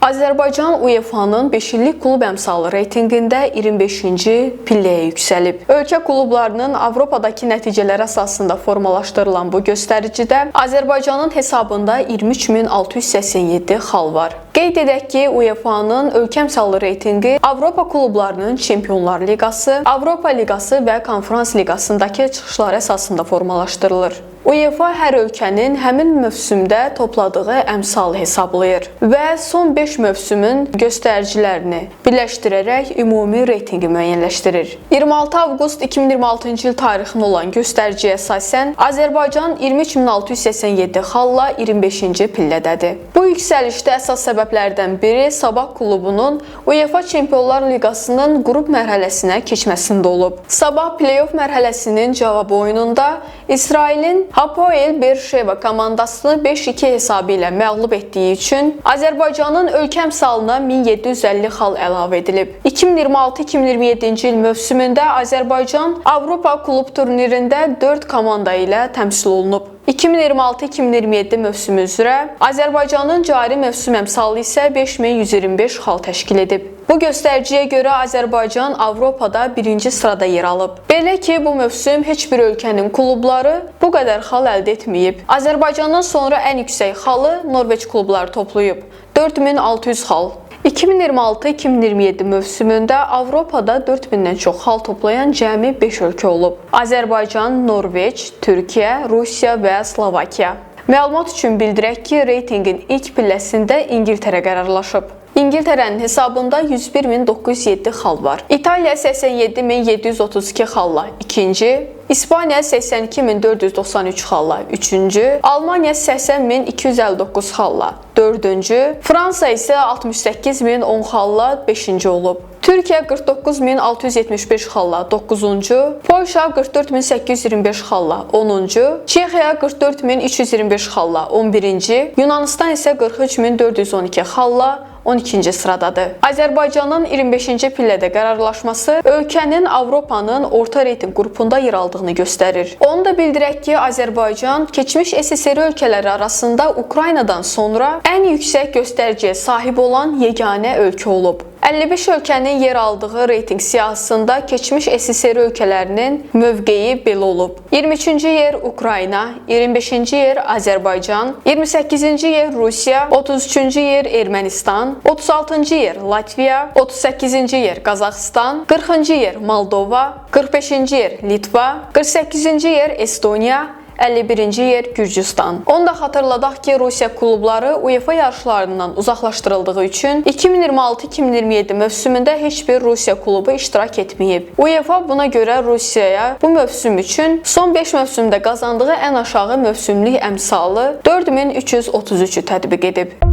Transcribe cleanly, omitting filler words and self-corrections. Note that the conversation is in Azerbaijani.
Azərbaycan UEFA-nın 5 illik klub əmsalı reytinqində 25-ci pilləyə yüksəlib. Ölkə klublarının Avropadakı nəticələri əsasında formalaşdırılan bu göstəricidə Azərbaycanın hesabında 23.687 xal var. Qeyd edək ki, UEFA-nın ölkə əmsalı reytinqi Avropa klublarının Çempionlar Liqası, Avropa Liqası və Konfrans Liqasındakı çıxışları əsasında formalaşdırılır. UEFA hər ölkənin həmin mövsümdə topladığı əmsalı hesablayır və son 5 mövsümün göstəricilərini birləşdirərək ümumi reytinqi müəyyənləşdirir. 26 avqust 2026-cı il tarixində olan göstəriciyə əsasən Azərbaycan 23.687 xalla 25-ci pillədədir. Bu yüksəlişdə əsas səbəblərdən biri Sabah klubunun UEFA Çempionlar Liqasının qrup mərhələsinə keçməsində olub. Sabah play-off mərhələsinin cavab oyununda İsrailin Hapoel Beersheva komandasını 5-2 hesabı ilə məğlub etdiyi üçün Azərbaycanın ölkə əmsalına 1750 xal əlavə edilib. 2026-2027-ci il mövsümündə Azərbaycan Avropa klub turnirində 4 komanda ilə təmsil olunub. 2026-2027 mövsümü üzrə Azərbaycanın cari mövsüm əmsalı isə 5125 xal təşkil edib. Bu göstəriciyə görə Azərbaycan Avropada birinci sırada yer alıb. Belə ki, bu mövsüm heç bir ölkənin klubları bu qədər xal əldə etməyib. Azərbaycandan sonra ən yüksək xalı Norveç klubları toplayıb. 4600 xal. 2026-2027 mövsümündə Avropada 4000-dən çox xal toplayan cəmi 5 ölkə olub. Azərbaycan, Norveç, Türkiyə, Rusiya və Slovakiya. Məlumat üçün bildirək ki, reytinqin ilk pilləsində İngiltərə qərarlaşıb. İngiltərənin hesabında 101.907 xal var. İtaliya 87.732 xalla ikinci, İspaniya 82.493 xalla üçüncü, Almaniya 80.259 xalla dördüncü, Fransa isə 68.010 xalla beşinci olub. Türkiyə 49.675 xalla 9-cu, Polşa 44.825 xalla 10-cu, Çexiya 44.325 xalla 11-ci, Yunanistan isə 43.412 xalla 12-ci sıradadır. Azərbaycanın 25-ci pillədə qərarlaşması ölkənin Avropanın orta reytinq qrupunda yer aldığını göstərir. Onu da bildirək ki, Azərbaycan keçmiş SSR ölkələri arasında Ukraynadan sonra ən yüksək göstəriciyə sahib olan yeganə ölkə olub. 55 ölkənin yer aldığı reytinq siyahısında keçmiş SSR ölkələrinin mövqeyi belə olub. 23-cü yer Ukrayna, 25-ci yer Azərbaycan, 28-ci yer Rusiya, 33-cü yer Ermənistan, 36-cı yer Latviya, 38-ci yer Qazaxıstan, 40-cı yer Moldova, 45-ci yer Litva, 48-ci yer Estoniya, 51-ci yer Gürcüstan. Onu da xatırladaq ki, Rusiya klubları UEFA yarışlarından uzaqlaşdırıldığı üçün 2026-2027 mövsümündə heç bir Rusiya klubu iştirak etməyib. UEFA buna görə Rusiyaya bu mövsüm üçün son 5 mövsümdə qazandığı ən aşağı mövsümlük əmsalı 4333-ü tətbiq edib.